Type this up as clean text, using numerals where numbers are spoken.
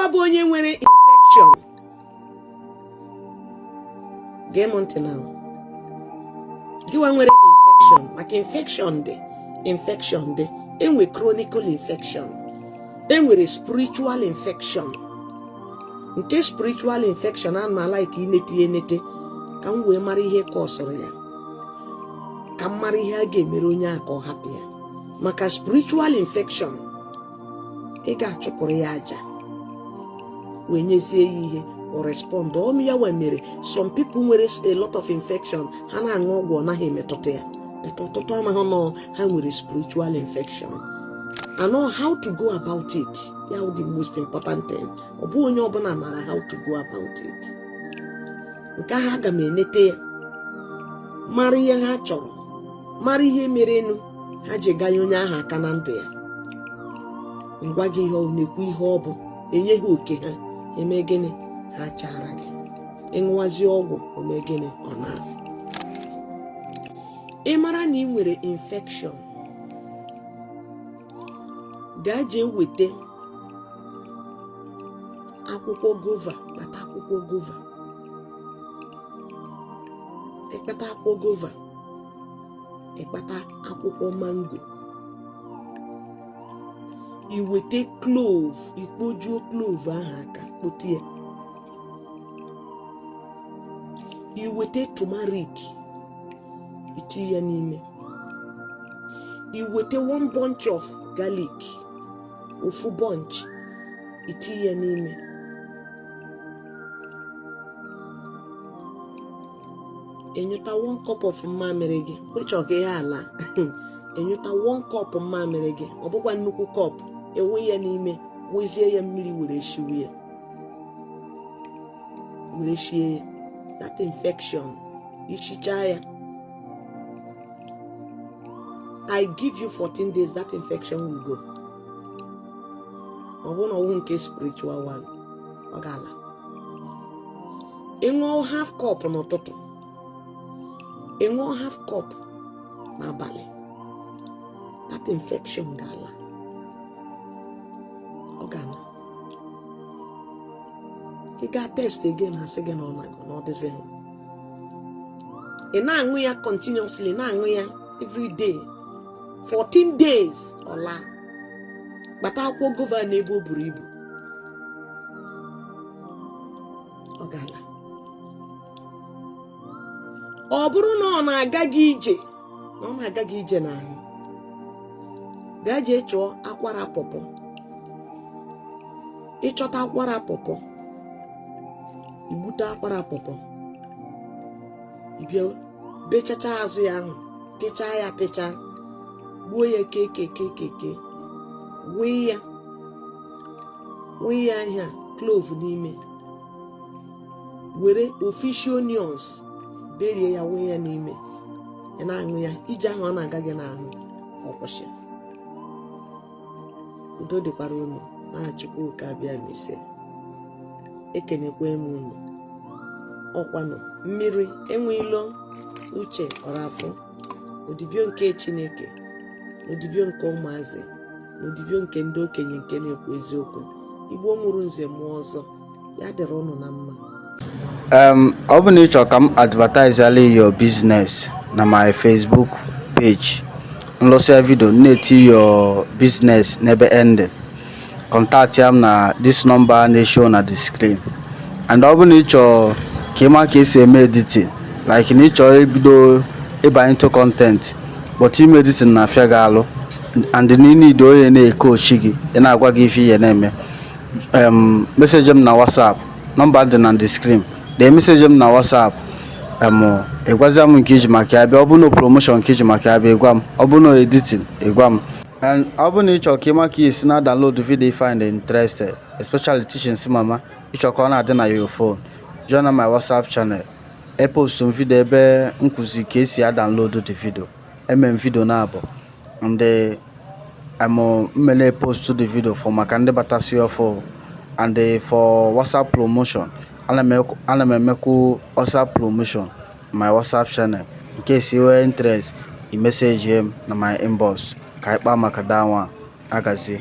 Gịwa bụ onye nwere infection, gee m ntị na gịwa nwere infection, maka infection dị, infection dị, enwe chronical infection, enwere spiritual infection. Nke spiritual infection a na like inete ya enete ka m wee mara ihe kọsụrụ ya, ka m mara ihe a ga-emere onye a ka ọ hapụ ya. Maka spiritual infection, ị ga-achụpụrụ ya aja wee nyezie ya ihe, o respond. Ọmụ ya wee mere some people nwere a lot of infection, ha na-aṅụ ọgwụ, ọ naghị emetụta ya, but ọtụtụ amaghị nọ ha nwere spiritual infection and know how to go about it. Ya wụ the most important thing. Ọ bụ onye ọbụla mara how to go about it. Nke ahụ aga m enete ya, mara ihe ha chọrọ, mara ihe merenụ ha ji ganye onye ahụ aka na ndụ ya. Ngwa gị, ihe ọ na-ekwu, ihe ọ bụ enye ha oke ha eme gịnị, ha chara gị ịṅụwazi ọgwụ, ome gịnị, ọ na ị mara na ị nwere infection, gaa jee weta akwụkwọ guava, kpata akwụkwọ guava. Ịkpata akwụkwọ guava, ịkpata akwụkwọ mango, iweta clove, ikpojuo clove ahụ aka, kpote ya, iweta turmeric, itinye ya n'ime, iweta one bunch of garlic, ofu bunch, itinye ya n'ime. Ịnyụta one cup of mmamịrị gị, kwechọ ka ihe ala, ịnyụta one cup mmamịrị gị, ọ bụkwa nnukwu cup, ewe ya n'ime, wezie ya mmiri were shiwe ya, were shie ya. That infection, ishicha ya, I give you 14 days, that infection will go. Ọ bụrụ na ọwụ nke spiritual one, ọ ga-ala. Ị ṅụọ half cup n'ụtụtụ, ị ṅụọ half cup n'abalị, that infection ga-ala, ọ ga-ala. Ị gaa test again, ha sị gị na ọ nago, na ọ dịzighị. Ị na-aṅụ ya continuously, na-aṅụ ya every day, 14 days, ọ laa. Kpata akwụkwọ guava n'ebe o buru ibu, ọ ga-ala. Ọ bụrụ na ọ na-aga gị ije, na ọ na-aga gị ije n'ahụ, gaa jee chọọ akwara pọpọ. Ịchọta akwara pọpọ, igbute akwara pọpọ, ịbịa bechacha azụ ya ahụ, pịchaa ya pịchaa, gbuo ya ke ke ke ke ke, wee ya, wee ya ihe a clove n'ime, were ofishi onions berie ya, wee ya n'ime, ị na-aṅụ ya, ije ahụ ọ na-aga gị n'ahụ, ọ kwụsị. Udo dịkwara unu na Chukwu Okike Abịama. Ise, ekenekwe m unu. Ọkwanụ mmiri enwe ilo uche ọrafụ, odibio nke Chineke, odibio nke ụmụazị, na odibio nke ndị okenye nke na-ekwu eziokwu. Igbo mụrụ nze mụọ ọzọ, ya dịrị unu na mma. Ọ bụ na ị chọrọ ka m advertise your business na my Facebook page, nlụsịa video na-eti your business n'ebe ending, contact ya m na this number na-show na the screen. And ọ bụ na ị chọrọ ka ị ma ka esi eme editing, like na ị chọrọ ibido ịba into content, but ime editing na-afịa gị alụ, and na ị need onye na-ekochi gị, ị na-agwa gị ife ihe na-eme, message m na WhatsApp, nọmba dị na the screen. Dee message m na WhatsApp, ịgwazia m nke iji maka ya bịa. Ọ bụ na promotion nke iji maka ya bịa, ịgwa m. Ọ bụ na editing, ịgwa m. And ọ bụ na ị chọrọ ka ị ma ka esi na download video you find interested, especially teachings mama, ị chọrọ ka ọ na-adị na your phone, join my WhatsApp channel. E post m video ebe nkụzi ka esi a download the video. Eme m video na abụ ndị mmele post the video for maka ndị batasi ọfụ. And for WhatsApp promotion, ana m emekwu WhatsApp promotion my WhatsApp channel. In case you nwee interest, i message m na my inbox ka anyị kpaa maka that one. Agazie.